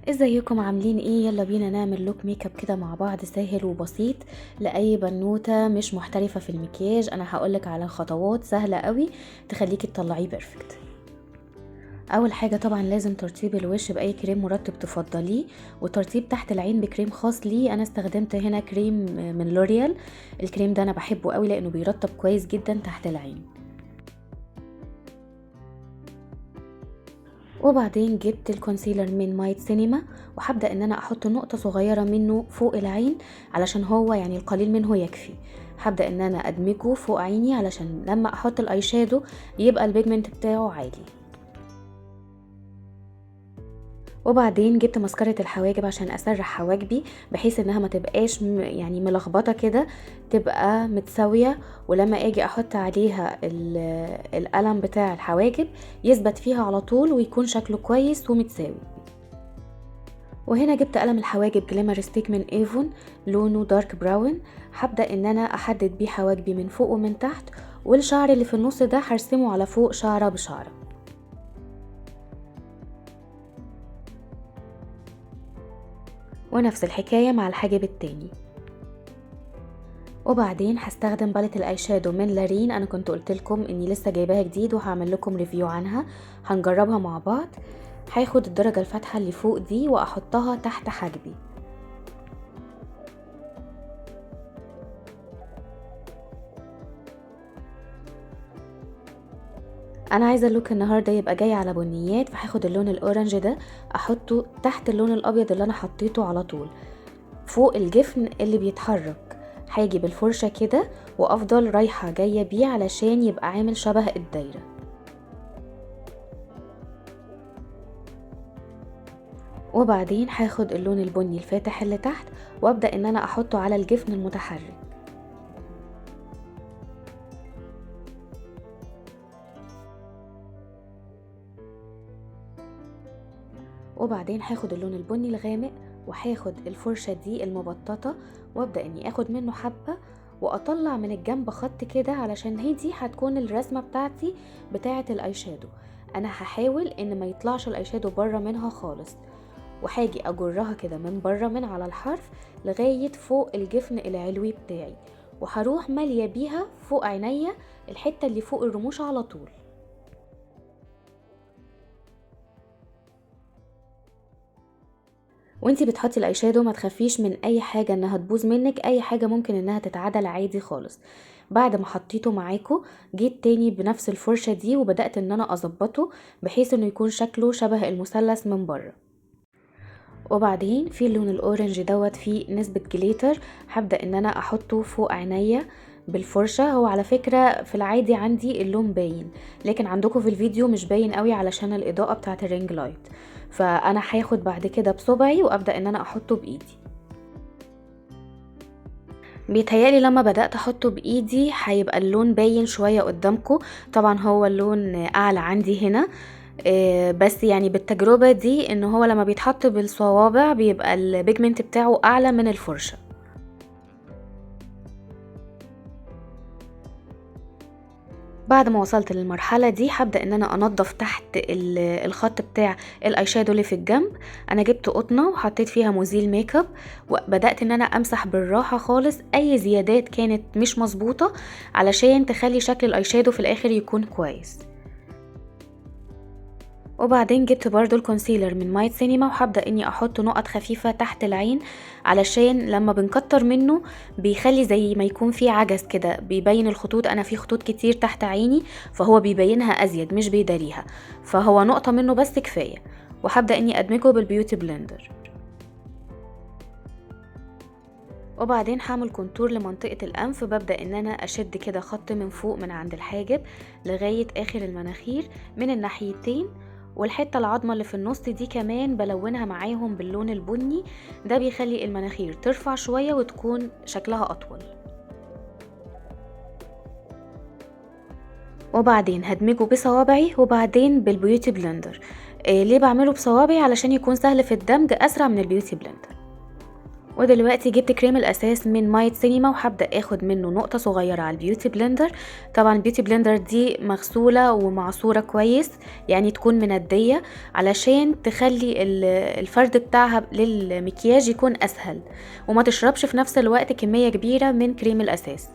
ازيكم عاملين ايه؟ يلا بينا نعمل look makeup كده مع بعض، سهل وبسيط لاي بنوته مش محترفه في المكياج. انا هقولك على خطوات سهلة قوي تخليكي تطلعيه perfect. اول حاجة طبعا لازم ترطيب الوش باي كريم مرطب تفضليه، وترطيب تحت العين بكريم خاص ليه. انا استخدمت هنا كريم من لوريال، الكريم ده انا بحبه قوي لانه بيرطب كويس جدا تحت العين. وبعدين جبت ال concealer من مايت سينما، وهبدا ان انا احط نقطة صغيرة منه فوق العين علشان هو يعني القليل منه يكفي. هبدا ان انا ادمجه فوق عيني علشان لما احط ال eyeshadow يبقى ال pigment بتاعه عالي. وبعدين جبت مسكرة الحواجب عشان اسرح حواجبي بحيث انها ما تبقاش يعني ملخبطة كده، تبقى متساوية، ولما اجي احط عليها القلم بتاع الحواجب يثبت فيها على طول ويكون شكله كويس ومتساوي. وهنا جبت قلم الحواجب glimmer stick من ايفون، لونه dark brown. هبدأ ان انا احدد بيه حواجبي من فوق ومن تحت، والشعر اللي في النص ده هرسمه على فوق شعرة بشعرة. ونفس الحكاية مع الحاجب التاني. وبعدين هستخدم palette ال eyeshadow من لارين، انا كنت قلت لكم اني لسه جايباها جديد وهعمل لكم review عنها، هنجربها مع بعض. هاخد الدرجة الفاتحة اللي فوق دي واحطها تحت حاجبي. انا عايزه ال look النهارده يبقى جاي على بنيات، فهاخد اللون ال orange ده احطه تحت اللون الابيض اللي انا حطيته على طول فوق الجفن اللي بيتحرك. هاجي بالفرشه كده وافضل رايحة جاية بيه علشان يبقى عامل شبه الدايرة. وبعدين هاخد اللون البني الفاتح اللي تحت وابدا ان انا احطه على الجفن المتحرك. وبعدين هاخد اللون البني الغامق وهاخد الفرشة دي المبططة وابدأ اني اخد منه حبة واطلع من الجنب خط كده علشان هي دي هتكون الرسمة بتاعتي بتاعة ال eyeshadow. انا هحاول ان ما يطلعش ال eyeshadow بره منها خالص، وهاجي اجرها كده من بره من على الحرف لغاية فوق الجفن العلوي بتاعي، وهروح مالية بيها فوق عينيا الحتة اللي فوق الرموش على طول. وانتي بتحطي ال eyeshadow ما تخافيش من اي حاجة انها تبوظ منك، اي حاجة ممكن انها تتعدل عادي خالص. بعد ما حطيته معاكو جيت تاني بنفس الفرشة دي وبدات ان انا اظبطه بحيث انه يكون شكله شبه المثلث من بره. وبعدين في اللون ال orange دوت فيه نسبه glitter، هبدا ان انا احطه فوق عينيا بالفرشه. هو على فكرة في العادي عندي اللون باين، لكن عندكم في الفيديو مش باين قوي علشان الاضاءة بتاعه ال ring light، فانا هاخد بعد كده بصبعي وابدا ان انا احطه بايدي. بيتهيالي لما بدات احطه بايدي هيبقى اللون باين شوية قدامكم، طبعا هو اللون اعلى عندي هنا، بس يعني بالتجربة دي ان هو لما بيتحط بالصوابع بيبقى ال pigment بتاعه اعلى من الفرشة. بعد ما وصلت للمرحلة دي هبدأ ان انا انضف تحت الخط بتاع ال eyeshadow اللي في الجنب. انا جبت قطنة وحطيت فيها مزيل ميك اب وبدأت ان انا امسح بالراحة خالص اي زيادات كانت مش مظبوطة علشان تخلي شكل ال eyeshadow في الاخر يكون كويس. وبعدين جبت برضو ال concealer من مايت سينما وهبدأ اني احط نقط خفيفة تحت العين علشان لما بنكتر منه بيخلي زي ما يكون في عجز كده، بيبين الخطوط. انا في خطوط كتير تحت عيني فهو بيبينها ازيد مش بيداريها، فهو نقطة منه بس كفاية. وهبدأ اني ادمجه بال beauty blender. وبعدين هعمل contour لمنطقة الأنف، ببدأ إن أنا أشد كده خط من فوق من عند الحاجب لغاية آخر المناخير من الناحيتين، والحتة العظمة اللي في النص دي كمان بلونها معاهم باللون البني، ده بيخلي المناخير ترفع شوية وتكون شكلها أطول. وبعدين هدمجه بصوابعي وبعدين بال beauty blender. ليه بعمله بصوابعي؟ علشان يكون سهل في الدمج، أسرع من ال beauty blender. ودلوقتي جبت كريم الاساس من مايت سينما، وهبدا اخد منه نقطة صغيرة على ال beauty blender. طبعا ال beauty blender دي مغسوله ومعصوره كويس، يعني تكون منديه علشان تخلي الفرد بتاعها للمكياج يكون اسهل، وما تشربش في نفس الوقت كمية كبيرة من كريم الاساس.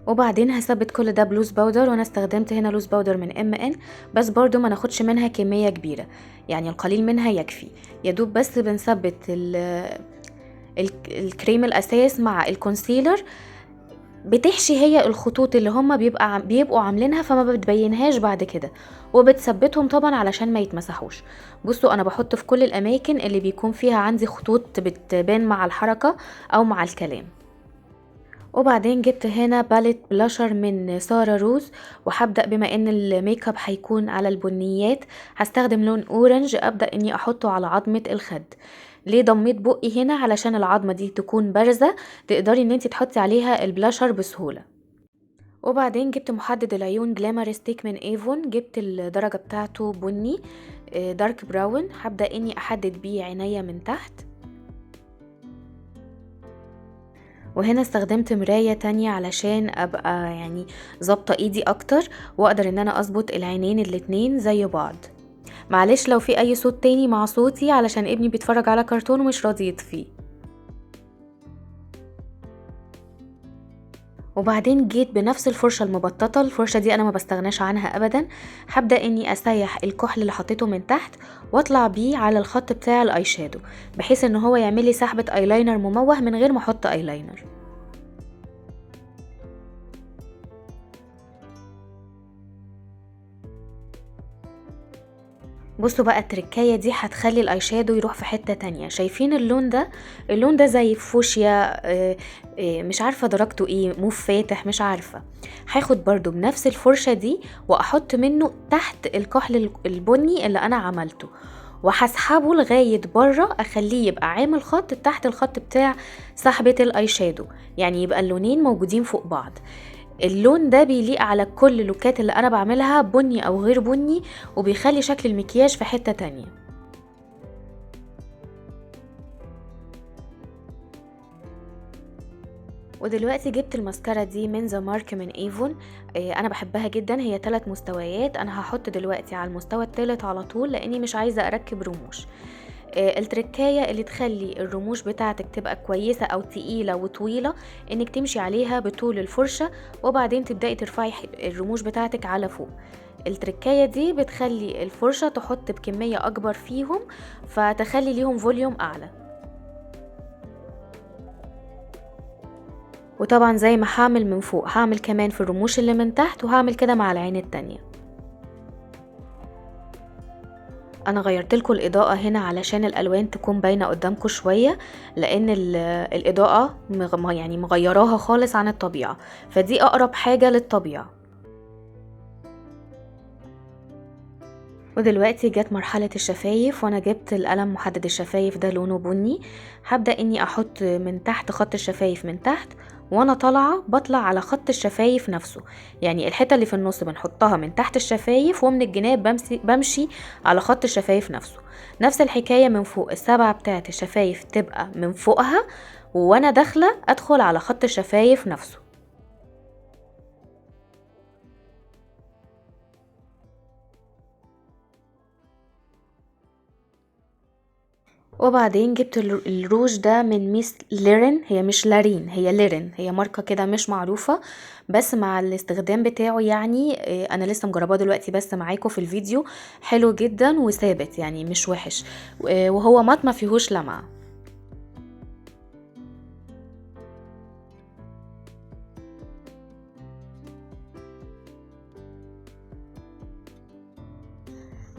وبعدين هثبت كل ده ب loose powder، وانا استخدمت هنا loose powder من MN، بس برضو ما ناخدش منها كمية كبيرة، يعني القليل منها يكفي. يا دوب بس بنثبت الكريم الاساس مع ال concealer، بتحشي هي الخطوط اللي هما بيبقوا عاملينها، فما بتبينهاش بعد كده، وبتثبتهم طبعا علشان ما يتمسحوش. بصوا انا بحط في كل الاماكن اللي بيكون فيها عندي خطوط بتبان مع الحركة او مع الكلام. وبعدين جبت هنا palette blusher من سارة روز، وهبدأ بما ان الميك اب هيكون على البنيات هستخدم لون orange، ابدأ اني احطه على عظمة الخد. ليه ضميت بقي هنا؟ علشان العظمة دي تكون بارزة، تقدري ان انتي تحطي عليها البلاشر بسهولة. وبعدين جبت محدد العيون Glamour Stick من ايفون، جبت الدرجة بتاعته بني dark brown، هبدأ اني احدد بيه عينيا من تحت. وهنا استخدمت مراية تانية علشان ابقى ظابطة ايدي اكتر، واقدر ان انا اظبط العينين الاتنين زي بعض. معلش لو في اي صوت تاني مع صوتي علشان ابني بيتفرج على كرتون ومش راضي يطفيه. وبعدين جيت بنفس الفرشة المبططة، الفرشة دي انا ما بستغناش عنها ابدا، هبدأ اني اسيح الكحل اللي حطيته من تحت واطلع بيه على الخط بتاع ال eye shadow، بحيث ان هو يعمل لي سحبة ايلاينر مموه من غير ما احط ايلاينر. بصوا بقى التركاية دي هتخلي ال eye shadow يروح في حتة تانية. شايفين اللون ده؟ اللون ده زي فوشيا، مش عارفة درجته ايه، موف فاتح، مش عارفة. هاخد برضو بنفس الفرشة دي واحط منه تحت الكحل البني اللي انا عملته، وهسحبه لغاية بره، اخليه يبقى عامل خط تحت الخط بتاع سحبة ال eye shadow، يعني يبقى اللونين موجودين فوق بعض. اللون ده بيليق على كل اللوكات اللي انا بعملها بني او غير بني، وبيخلي شكل المكياج في حتة تانية. ودلوقتي جبت المسكرة دي من The Mark من ايفون، انا بحبها جدا. هي 3 مستويات، انا هحط دلوقتي على المستوى الثالث على طول لاني مش عايزة اركب رموش. التركاية اللي تخلي الرموش بتاعتك تبقى كويسة او تقيلة وطويلة انك تمشي عليها بطول الفرشة، وبعدين تبدأي ترفعي الرموش بتاعتك على فوق. التركاية دي بتخلي الفرشة تحط بكمية اكبر فيهم، فتخلي ليهم volume اعلى. وطبعا زي ما هعمل من فوق هعمل كمان في الرموش اللي من تحت، وهعمل كده مع العين التانية. انا غيرت لكم الاضاءة هنا علشان الالوان تكون باينة قدامكم شوية، لان الاضاءة مغيراها خالص عن الطبيعة، فدي اقرب حاجة للطبيعة. ودلوقتي جت مرحلة الشفايف، وانا جبت القلم محدد الشفايف ده لونه بني. هبدأ اني احط من تحت خط الشفايف من تحت، وانا طالعة بطلع على خط الشفايف نفسه، يعني الحتة اللي في النص بنحطها من تحت الشفايف، ومن الجناب بمشي على خط الشفايف نفسه. نفس الحكاية من فوق، السبعة بتاعت الشفايف تبقى من فوقها، وانا داخلة ادخل على خط الشفايف نفسه. وبعدين جبت الروج ده من ميس ليرن، هي مش لارين هي ليرن، هي ماركة كده مش معروفة، بس مع الاستخدام بتاعه انا لسه مجرباه دلوقتي بس معاكم في الفيديو، حلو جدا وثابت مش وحش، وهو مات ما فيهوش لمعة.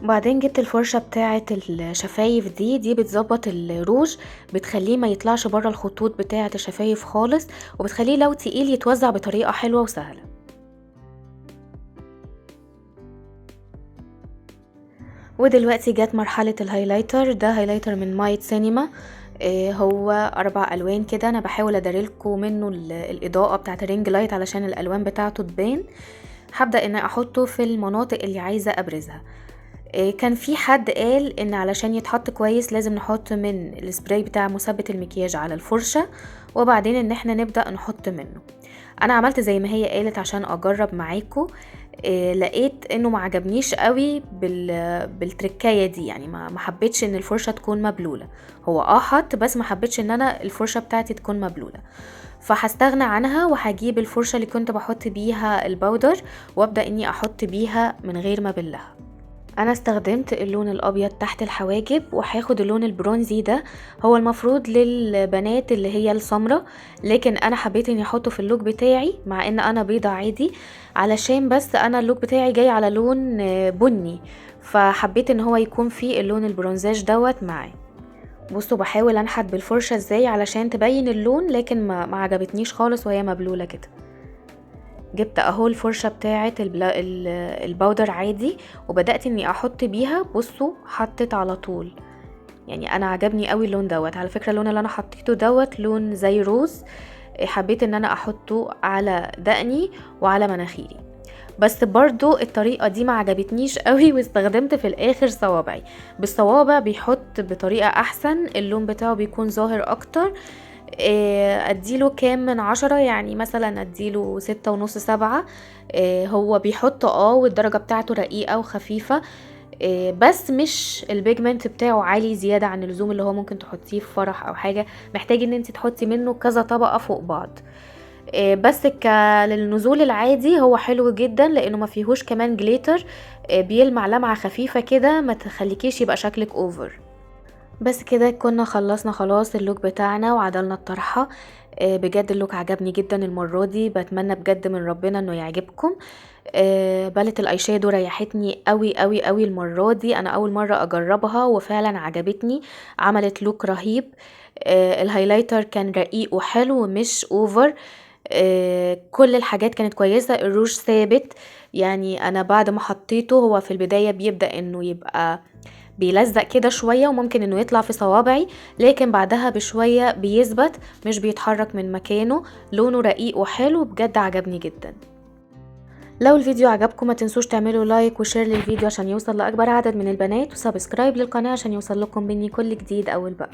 وبعدين جبت الفرشة بتاعة الشفايف دي، دي بتظبط الروج، بتخليه ما يطلعش بره الخطوط بتاعة الشفايف خالص، وبتخليه لو تقيل يتوزع بطريقة حلوة وسهلة. ودلوقتي جت مرحلة ال highlighter. ده highlighter من مايت سينما، هو 4 ألوان كده، أنا بحاول أداريلكوا منه الإضاءة بتاعة ال ring light علشان الألوان بتاعته تبان. هبدأ إن أحطه في المناطق اللي عايزة أبرزها. كان في حد قال ان علشان يتحط كويس لازم نحط من السبراي بتاع مثبت المكياج على الفرشة، وبعدين ان احنا نبدأ نحط منه. انا عملت زي ما هي قالت عشان اجرب معاكم. لقيت انه ما عجبنيش قوي بالتركايه دي، يعني ما حبيتش ان الفرشة تكون مبلوله. هو حط، بس ما حبيتش ان انا الفرشة بتاعتي تكون مبلوله، فهستغنى عنها وهجيب الفرشة اللي كنت بحط بيها ال powder وابدا اني احط بيها من غير ما ابلها. انا استخدمت اللون الابيض تحت الحواجب، وهاخد اللون البرونزي ده، هو المفروض للبنات اللي هي السمرة، لكن انا حبيت اني احطه في ال look بتاعي مع ان انا بيضة عادي، علشان بس انا ال look بتاعي جاي على لون بني، فحبيت ان هو يكون فيه اللون البرونزاج دوت معاه. بصوا بحاول انحت بالفرشة ازاي علشان تبين اللون، لكن ما عجبتنيش خالص وهي مبلولة كده. جبت اهو الفرشة بتاعة ال powder عادي وبدأت اني احط بيها. بصوا حطت على طول، يعني انا عجبني قوي اللون دوت. على فكرة اللون اللي انا حطيته دوت لون زي روز، حبيت ان انا احطه على دقني وعلى مناخيري، بس برضو الطريقة دي ما عجبتنيش قوي، واستخدمت في الاخر صوابعي. بالصوابع بيحط بطريقة احسن، اللون بتاعه بيكون ظاهر اكتر. اديله كام من 10؟ يعني مثلا اديله 6.5، 7. هو بيحط والدرجة بتاعته رقيقة وخفيفة، بس مش ال pigment بتاعه عالي زيادة عن اللزوم اللي هو ممكن تحطيه في فرح او حاجة، محتاج ان انت تحطي منه كذا طبقة فوق بعض. بس للنزول العادي هو حلو جدا، لانه ما فيهوش كمان glitter، بيلمع لمعة خفيفة كده ما تخليكيش يبقى شكلك over. بس كده كنا خلصنا خلاص ال look بتاعنا وعدلنا الطرحة. بجد ال look عجبني جدا المرة دي، بتمنى بجد من ربنا انه يعجبكم. palette ال eyeshadow ريحتني قوي قوي قوي المرة دي، انا اول مرة اجربها وفعلا عجبتني، عملت look رهيب. ال highlighter كان رقيق وحلو مش over. كل الحاجات كانت كويسة. الروج ثابت، يعني انا بعد ما حطيته هو في البداية بيبدأ انه يبقى بيلزق كده شوية وممكن انه يطلع في صوابعي، لكن بعدها بشوية بيثبت مش بيتحرك من مكانه. لونه رقيق وحلو، بجد عجبني جدا. لو الفيديو عجبكم ما تنسوش تعملوا like و share للفيديو عشان يوصل لأكبر عدد من البنات، و subscribe للقناة عشان يوصل لكم مني كل جديد أول بأول.